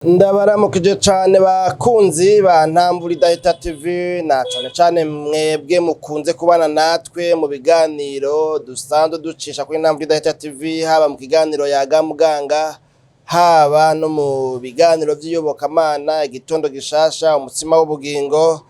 Ndabaramukije cane bakunzi ba Ntambura Idahita TV, na cane cane mwebwe mukunze kubana natwe mu biganiro dusanzwe ducisha kuri Ntambura Idahita TV, haba mu kiganiro Yaga Muganga, haba no mu biganiro vy'iyobokamana, Igitondo Gishasha, Umutsima w'Ubugingo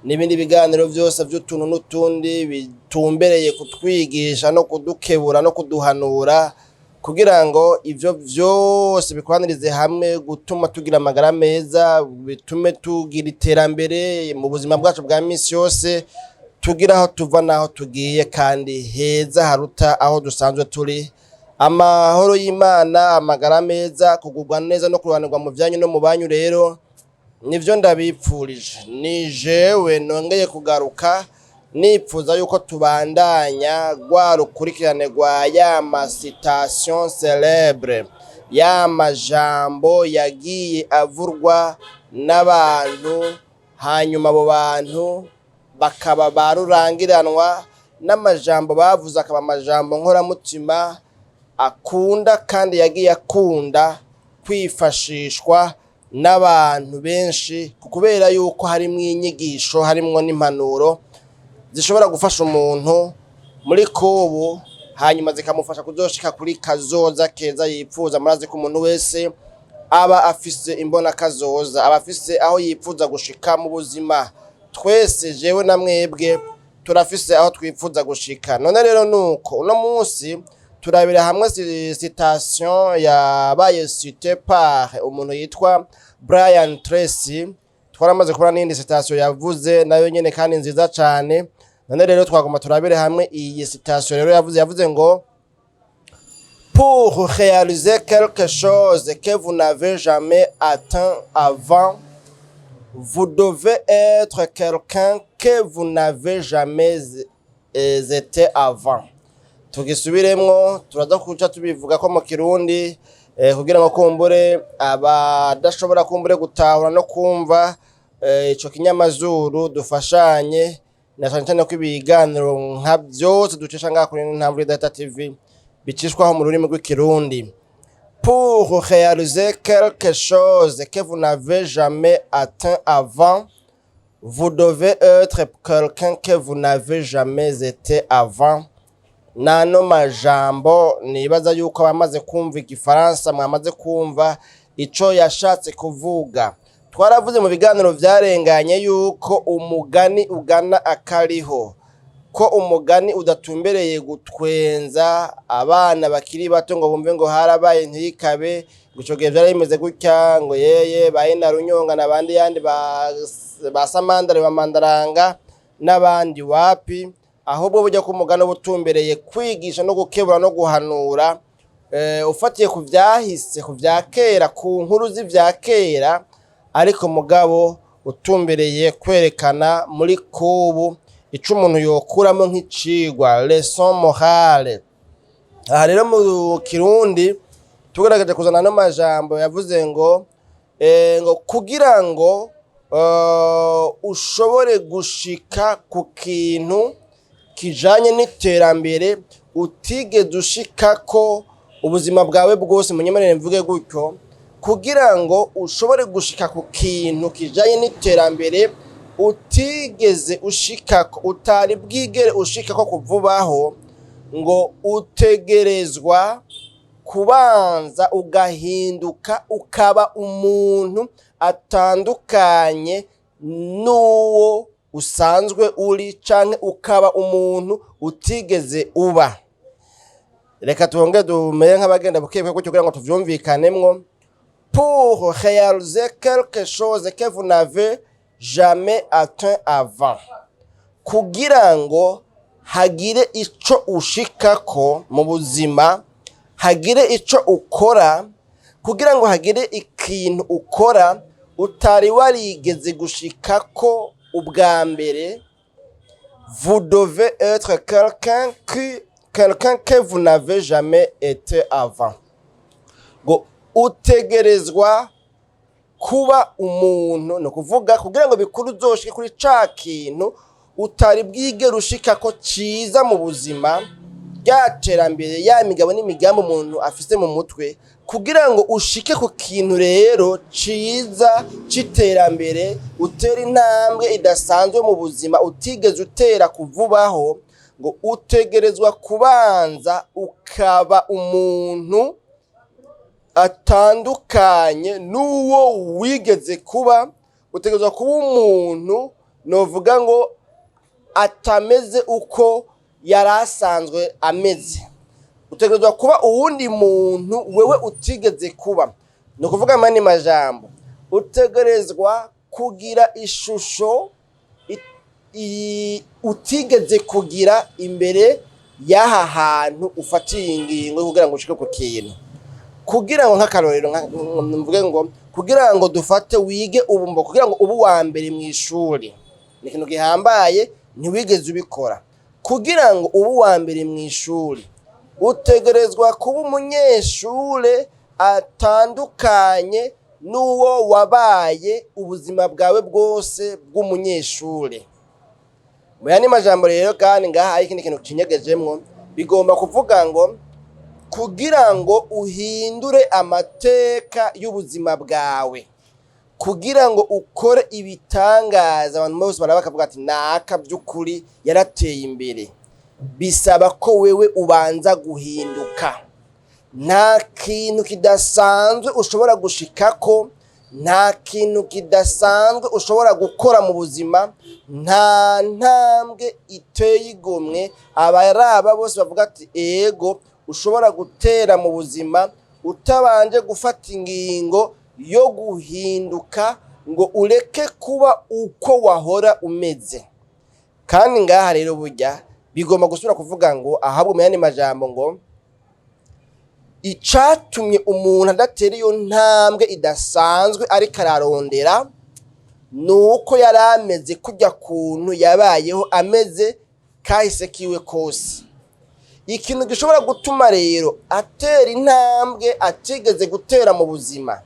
n'ibindi biganiro vyose vy'utuntu n'utundi bitumbereye kutwigisha no kudukebura no kuduhanura, kugira ngo ivyo vyose bikoranirize hamwe gutuma tugira amagara meza, bitume tugira iterambere mu buzima bwacu bwa misi yose, tugira aho tuva n'aho tugiye kandi heza haruta aho dusanzwe turi. Amahoro y'Imana, amagara meza, kugubwa neza no kurobanirwa mu vyanyu no mu banyu rero nivyo ndabipfurije. Ni jewe nongeye kugaruka nipfuza yuko tubandanya rwa rukurikirane rwa ya ma citation célèbre, ya majambo yagiye avurwa n'abantu, hanyuma abo bantu bakaba ba rurangiranwa n'amajambo bavuze, akaba amajambo nkoramutima akunda kandi yagiye akunda kwifashishwa n'abantu benshi, kubera yuko harimwo inyigisho, harimwo n'impanuro zishobora gufasha umuntu muri kubu, hanyuma zikamufasha kuzoshika kuri kazoza keza yipfuza. Murazi ko umuntu wese aba afise imbona kazoza, aba afise aho yipfuza gushika mu buzima. Twese, jewe na mwebwe, turafise aho twipfuza gushika. None rero nuko uno munsi turabira hamwe citation yabaye cité par umuntu yitwa Brian Tracy. Twaramaze kubona n'iyindi citation yavuze nayo nyene kandi nziza cane. None rero twagomba turabire hamwe iyi citation rero yavuze ngo: "Pour réaliser quelque chose que vous n'avez jamais atteint avant, vous devez être quelqu'un que vous n'avez jamais été avant." Tugisubiremwo, turaza kuca tubivuga ko mu Kirundi kugira ngo kumbure abadashobora kumbure gutahura no kumva ico kinyamazuru dufashanye, na cane cane ko ibiganiro nka vyose ducisha ngaha kuri Ntambwe Data TV bicishwaho mu rurimi rw'Ikirundi. Pour réaliser quelque chose que vous n'avez jamais atteint avant, vous devez être quelqu'un que vous n'avez jamais été avant. Nano majambo nibaza yuko abamaze kumva Igifaransa mwamaze kumva ico yashatse kuvuga. Twaravuze mu biganiro vyarenganye yuko umugani ugana akariho, ko umugani udatumbereye gutwenza abana bakiri bato ngo bumve ngo harabaye ntikabe, ngo ico gihe vyari bimeze gutya, ngo yeye baye na Runyonga n'abandi yandi ba Samandare ba Mandaranga n'abandi wapi. Ahubwo burya ko umugani uba utumbereye kwigisha no gukebura no guhanura, ufatiye ku vyahise, ku vya kera, ku nkuru z'ivya kera, ariko mugabo utumbereye kwerekana muri kubu ico umuntu yokuramo nk'icigwa, leçon morale. Aha rero mu Kirundi tugerageje kuzana ano majambo yavuze ngo ngo kugira ngo ushobore gushika ku kintu kijanye n'iterambere utigeze ushikako ubuzima bwawe bwose, munyemerere mvuge gutyo, kugira ngo ushobore gushika ku kintu kijanye n'iterambere utigeze ushikako, utari bwigere ushikako kuvubaho, ngo utegerezwa kubanza ugahinduka, ukaba umuntu atandukanye n'uwo usanzwe uri, canke ukaba umuntu utigeze uba. Reka twongere dumere nk'abagenda bukebuke gutyo kugira ngo tuvyumvikanemwo. Pour réaliser quelque chose que vous n'avez jamais atteint avant, kugira ngo hagire ico ushikako mu buzima, hagire ico ukora, kugira ngo hagire ikintu ukora utari warigeze gushikako ubwa mbere, vous devez être quelqu'un que vous n'avez jamais été avant, ngo utegerezwa kuba umuntu, ni ukuvuga kugira ngo bikuru uzoshike kuri ca kintu utari bwigere ushikako ciza mu buzima, rya terambere, ya migabo n'imigambi umuntu afise mu mutwe. Kugira ngo ushike ku kintu rero ciza c'iterambere, utera intambwe idasanzwe mu buzima utigeze utera kuvubaho, ngo utegerezwa kubanza ukaba umuntu atandukanye n'uwo wigeze kuba. Utegerezwa kuba umuntu, novuga ngo, atameze uko yari asanzwe ameze. Utegerezwa kuba uwundi muntu wewe utigeze kuba. Ni ukuvuga mani majambo, utegerezwa kugira ishusho utigeze kugira imbere y'aha hantu ufatiye ingingo kugira ngo ushike ku kintu. Kugira ngo, nk'akarorero, mvuge ngo kugira ngo dufate wige ubumbo, kugira ngo ube uwa mbere mu ishuri, ni ikintu gihambaye, ntiwigeze ubikora. Kugira ngo ube uwa mbere mu ishuri, utegerezwa kuba umunyeshure atandukanye n'uwo wabaye ubuzima bwawe bwose bw'umunyeshure. Mu yandi majambo rero, kandi ngaha hari ikindi kintu kinyegejemwo, bigomba kuvuga ngo kugira ngo uhindure amateka y'ubuzima bwawe, kugira ngo ukore ibitangaza, abantu bose baraba bakavuga ati: "Naka by'ukuri yarateye imbere", bisaba ko wewe ubanza guhinduka. Nta kintu kidasanzwe ushobora gushikako, nta kintu kidasanzwe ushobora gukora mu buzima, nta ntambwe iteye igomwe abaraba bose bavuga ati ego ushobora gutera mu buzima utabanje gufata ingingo yo guhinduka ngo ureke kuba uko wahora umeze. Kandi ngaha rero burya bigomba gusubira kuvuga ngo, ahabwo mu yandi majambo, ngo icatumye umuntu adatera iyo ntambwe idasanzwe ariko ararondera, ni uko yari ameze kurya kuntu yabayeho ameze kahise kiwe kose. Ikintu gishobora gutuma rero atera intambwe atigeze gutera mu buzima,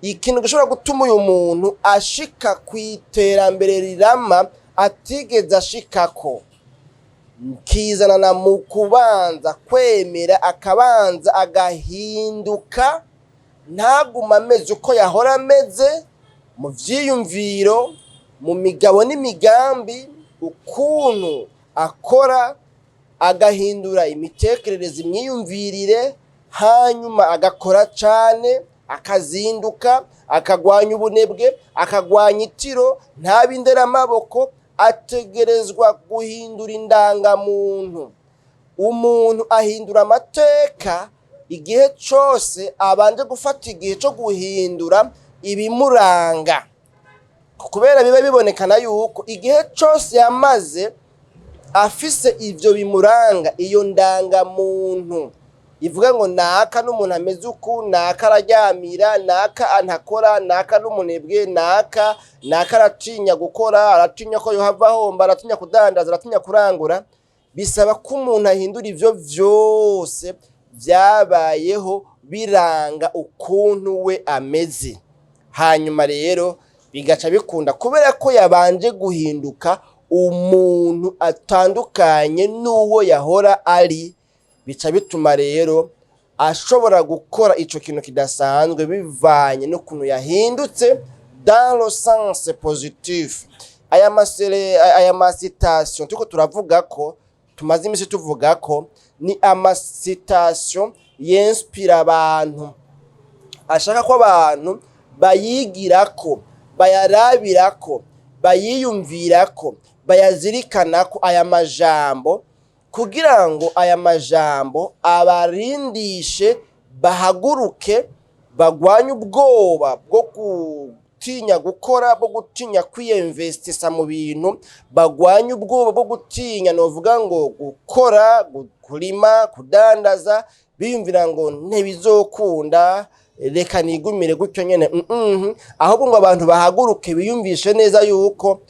ikintu gishobora gutuma uyu muntu ashika ku iterambere rirama atigeze ashikako, kizanana mu kubanza kwemera akabanza agahinduka, ntagume ameze uko yahora ameze mu vyiyumviro, mu migabo n'imigambi, ukuntu akora, agahindura imitekerereze, imyiyumvirire, hanyuma agakora cane, akazinduka, akagwanya ubunebwe, akagwanya itiro, ntabe inderamaboko. Ategerezwa guhindura indangamuntu. Umuntu ahindura amateka igihe cose abanje gufata igihe co guhindura ibimuranga, kubera biba bibonekana yuko igihe cose yamaze afise ivyo bimuranga, iyo ndangamuntu ivuga ngo naka n'umuntu ameze uku, naka araryamira, naka ntakora, naka n'umunebwe, naka aratinya gukora, aratinya ko yohava ahomba, aratinya kudandaza, aratinya kurangura. Bisaba ko umuntu ahindura ivyo vyose vyabayeho biranga ukuntu we ameze. Hanyuma rero bigaca bikunda kubera ko yabanje guhinduka umuntu atandukanye n'uwo yahora ari. Bica bituma rero ashobora gukora ico kintu kidasanzwe bivanye n'ukuntu yahindutse dans le sens positif. Aya ma citation turiko turavuga ko, tumaze imisi tuvuga ko, ni ama citation y'inspira abantu, ashaka ko abantu bayigirako, bayarabirako, bayiyumvirako, bayazirikanako aya majambo, kugira ngo aya majambo abarindishe bahaguruke, bagwanye ubwoba bwo gutinya gukora, bwo gutinya kwiyemvestisa mu bintu, bagwanye ubwoba bwo gutinya, novuga ngo, gukora, kurima, kudandaza, biyumvira ngo ntibizokunda, reka nigumire gutyo nyene. Ahubwo ngo abantu bahaguruke, biyumvishe neza yuko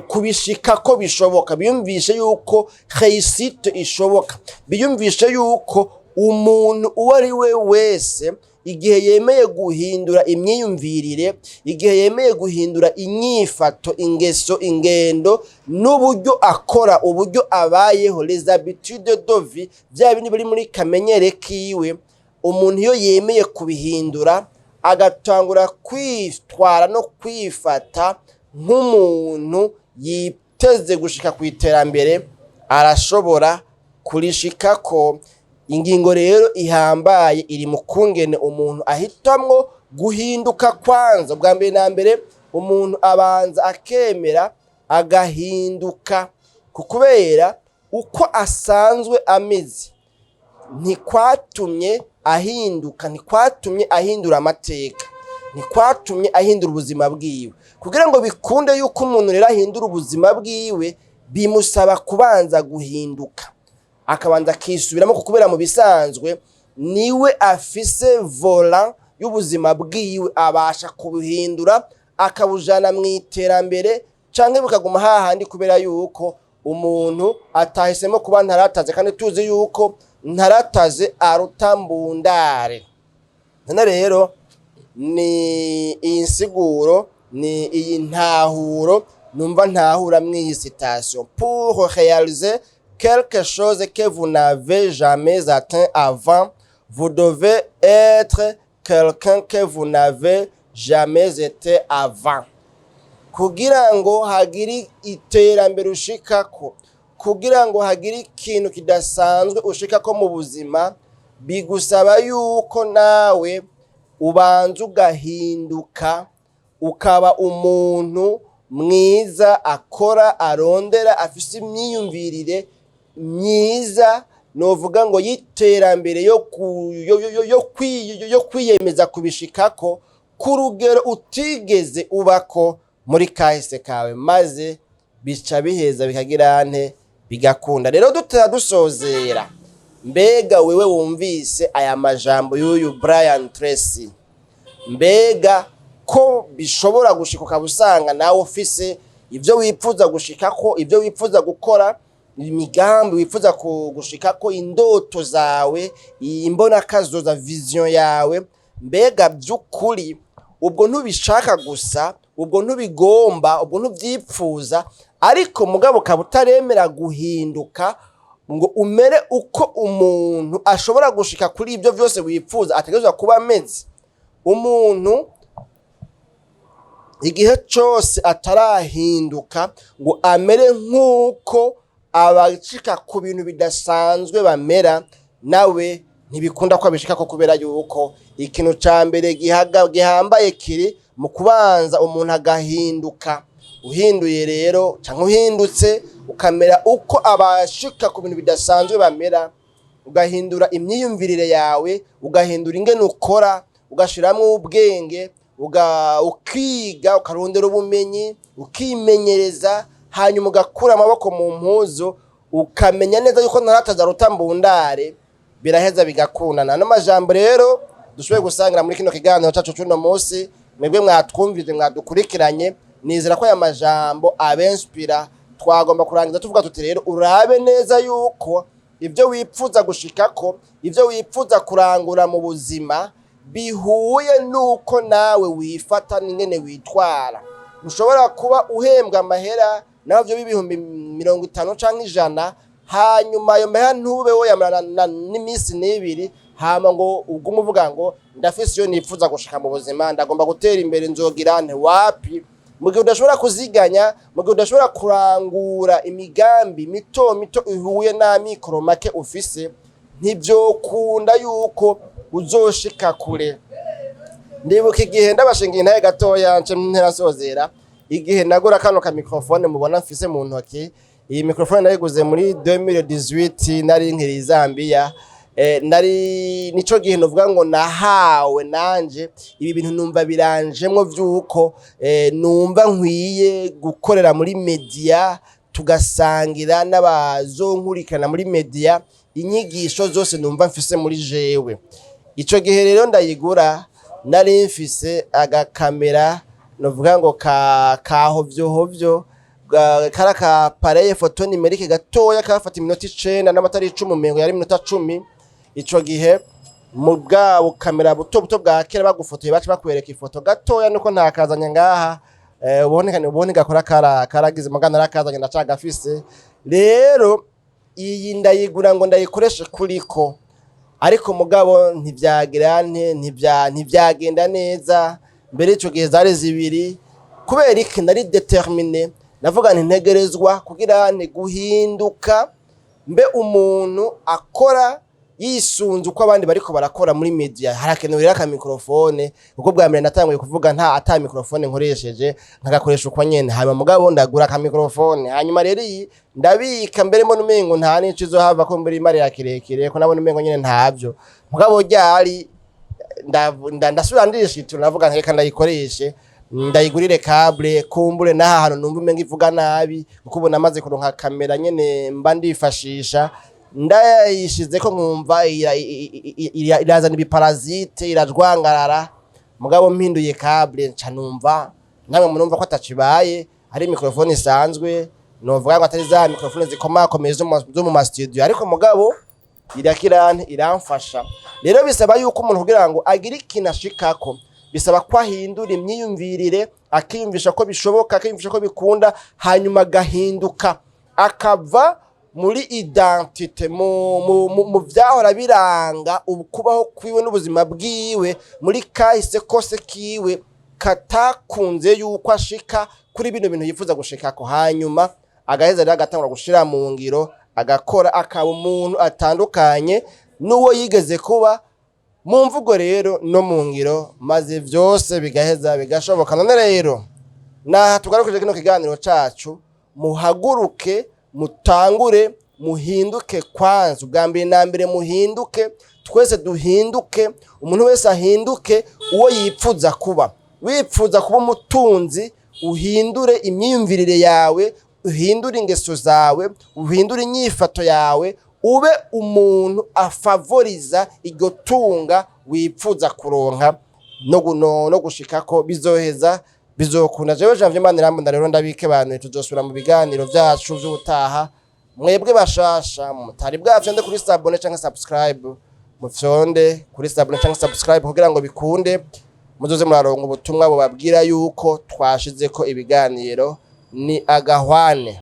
kubishika ko bishoboka, biyumvishe yuko réussite ishoboka, biyumvishe yuko umuntu uwo ari we wese, igihe yemeye guhindura imyiyumvirire, igihe yemeye guhindura inyifato, ingeso, ingendo n'uburyo akora, uburyo abayeho, les habitudes de vie, vya bindi biri muri kamenyere kiwe, Umuntu iyo yemeye kubihindura, agatangura kwitwara no kwifata nk'umuntu yiteze gushika ku iterambere, arashobora kurishikako. Ingingo rero ihambaye iri mu kungene umuntu ahitamwo guhinduka. Kwanza, bwa mbere na mbere, umuntu abanza akemera agahinduka, kubera uko asanzwe ameze ntikwatumye ahinduka, ntikwatumye ahindura amateka, ntikwatumye ahindura ubuzima bwiwe. Kugira ngo bikunde yuko umuntu rero ahindura ubuzima bwiwe, bimusaba kubanza guhinduka, akabanza akisubiramo, kubera mu bisanzwe niwe afise volant y'ubuzima bwiwe, abasha kubuhindura akabujana mu iterambere canke bukaguma hahandi, kubera yuko umuntu atahisemo kuba ntarataze, kandi tuzi yuko ntarataze aruta mbundare. None rero ni iyi nsiguro, ni iyi ntahuro numva ntahura mw'iyi citation: "Pour réaliser quelque chose que vous n'avez jamais atteint avant, vous devez être quelqu'un que vous n'avez jamais été avant." Kugira ngo hagire iterambere ushikako, kugira ngo hagire ikintu kidasanzwe ushikako mu buzima, bigusaba yuko nawe ubanza ugahinduka, ukaba umuntu mwiza, akora, arondera, afise imyiyumvirire myiza, novuga ngo y'iterambere, yo kwiyemeza kubishikako ku rugero utigeze ubako muri kahise kawe, maze bica biheza bikagira nte? Bigakunda. Rero dutera dusozera, mbega wewe wumvise aya majambo y'uyu Brian Tracy, mbega ko bishobora gushika ukaba usanga nawe ufise ibyo wifuza gushikako, ibyo wifuza gukora, imigambi wifuza gushikako, indoto zawe, imbonakazoza, vision yawe? Mbega by'ukuri ubwo ntubishaka gusa, ubwo ntubigomba, ubwo ntubyipfuza, ariko mugabo ukaba utaremera guhinduka ngo umere uko umuntu ashobora gushika kuri ibyo byose wifuza ategerezwa kuba ameze? Umuntu igihe cose atarahinduka ngo amere nk'uko abashika ku bintu bidasanzwe bamera, nawe ntibikunda ko abishikako, kubera yuko ikintu ca mbere gihambaye kiri mu kubanza umuntu agahinduka. Uhinduye rero canke uhindutse ukamera uko abashika ku bintu bidasanzwe bamera, ugahindura imyiyumvirire yawe, ugahindura ingene ukora, ugashiramwo ubwenge, ukiga, ukarondera ubumenyi, ukimenyereza, hanyuma ugakura amaboko mu mpuzu, ukamenya neza yuko ntarataza rutambundare, biraheza bigakundana. Ano majambo rero dushoboye gusangira muri kino kiganiro cacu c'uno munsi, mwebwe mwatwumvise, mwadukurikiranye, nizera ko aya majambo abenspira. Twagomba kurangiza tuvuga tuti: rero urabe neza yuko ibyo wipfuza gushikako, ibyo wipfuza kurangura mu buzima, bihuye nuko nawe wifata n'ingene witwara. Ushobora kuba uhembwa amahera nawe byo 50,000 canke 100, hanyuma ayo mahera ntube woyamarana n'iminsi n'ibiri, hama ngo ugume uvuga ngo ndafise iyo nipfuza gushika mu buzima, ndagomba gutera imbere, nzogira nte. Wapi! Mu gihe udashobora kuziganya, mu gihe udashobora kurangura imigambi mito mito ihuye n'amikoro make ufise, ntivyokunda yuko uzoshika kure. Ndibuka igihe, ndabashingiye intahe gatoya nce nterasozera, igihe nagura kano ka microphone mubona mfise mu ntoki. Iyi microphone nayiguze muri 2018, nari nkiri Zambia. Nari nico gihe novuga ngo nahawe nanje ibi bintu, numva biranjemwo vyuko numva nkwiye gukorera muri media, tugasangira n'abazonkurikirana muri media inyigisho zose numva mfise muri jewe. Ico gihe rero ndayigura, nari mfise agakamera novuga ngo ka hovyo hovyo, kari aka appareil photo numérique gatoya kafata iminota 9 n'amatari 10, umengo yari iminota 10 ico gihe. Mu bwa bukamera buto buto bwa kera, bagufotoye baca bakwereka ifoto gatoya, nuko ntakazanye ngaha, ubone ubone gakora karagize mugana narakazanye, ndacagafise. Rero iyi ndayigura ngo ndayikoreshe kuriko. Ariko mugabo ntivyagira nte, ntivyagenda neza. Mbere ico gihe zari zibiri. Kubera iki? Nari déterminé. Navuga nti ntegerezwa kugira nti guhinduka, mbe umuntu akora yisunze uko abandi bariko barakora muri media. Harakenewe rero akamicrophone, kuko bwa mbere natanguye kuvuga nta ata microphone nkoresheje, nkagakoresha uko nyene. Hanyuma mugabo ndagura akamicrophone, hanyuma rero iyi ndabika. Mbere mbona umengo nta n'ico izohava ko mbere imarira kirekire, ko nabona umengo nyene ntavyo. Mugabo ryari ndasubira ndishitura, ndavuga nti reka ndayikoreshe, ndayigurire câble, kumbure n'aha hantu numva umenga ivuga nabi, kuko ubu namaze kuronka kamera nyene mba ndifashisha. Ndayishizeko nkumva irazana ibiparasite, irajwangarara. Mugabo mpinduye câble, nca numva namwe murumva ko atakibaye, ari microphone isanzwe, novuga ngo atari za microphone zikomakomeye zo mu ma studio, ariko mugabo irakirante, iramfasha. Rero bisaba yuko umuntu kugira ngo agire ikintu ashikako, bisaba ko ahindura imyiyumvirire, akiyumvisha ko bishoboka, akiyumvisha ko bikunda, hanyuma agahinduka, akava muri identité mu vyahora biranga ukubaho kwiwe n'ubuzima bwiwe muri kahise kose kiwe katakunze yuko ashika kuri bino bintu yifuza gushikako. Hanyuma agaheza rero agatangura gushira mu ngiro, agakora, akaba umuntu atandukanye n'uwo yigeze kuba mu mvugo rero no mu ngiro, maze vyose bigaheza bigashoboka. None rero naha tugarukije kino kiganiro cacu. Muhaguruke, mutangure, muhinduke. Kwanza ubwa mbere na mbere muhinduke, twese duhinduke, umuntu wese ahinduke uwo yipfuza kuba. Wipfuza kuba umutunzi, uhindure imyiyumvirire yawe, uhindure ingeso zawe, uhindure inyifato yawe, ube umuntu afavoriza iryo tunga wipfuza kuronka no gushikako. Bizoheza bizokunda. Jewe Janvier Manirambona rero ndabikebanuye, tuzosubira mu biganiro vyacu vy'ubutaha. Mwebwe bashasha mutari bwafyonde kuri s'abonner canke subscribe, mufyonde kuri s'abonner canke subscribe kugira ngo bikunde muzoze muraronka ubutumwa bubabwira yuko twashizeko ibiganiro. Ni agahwane.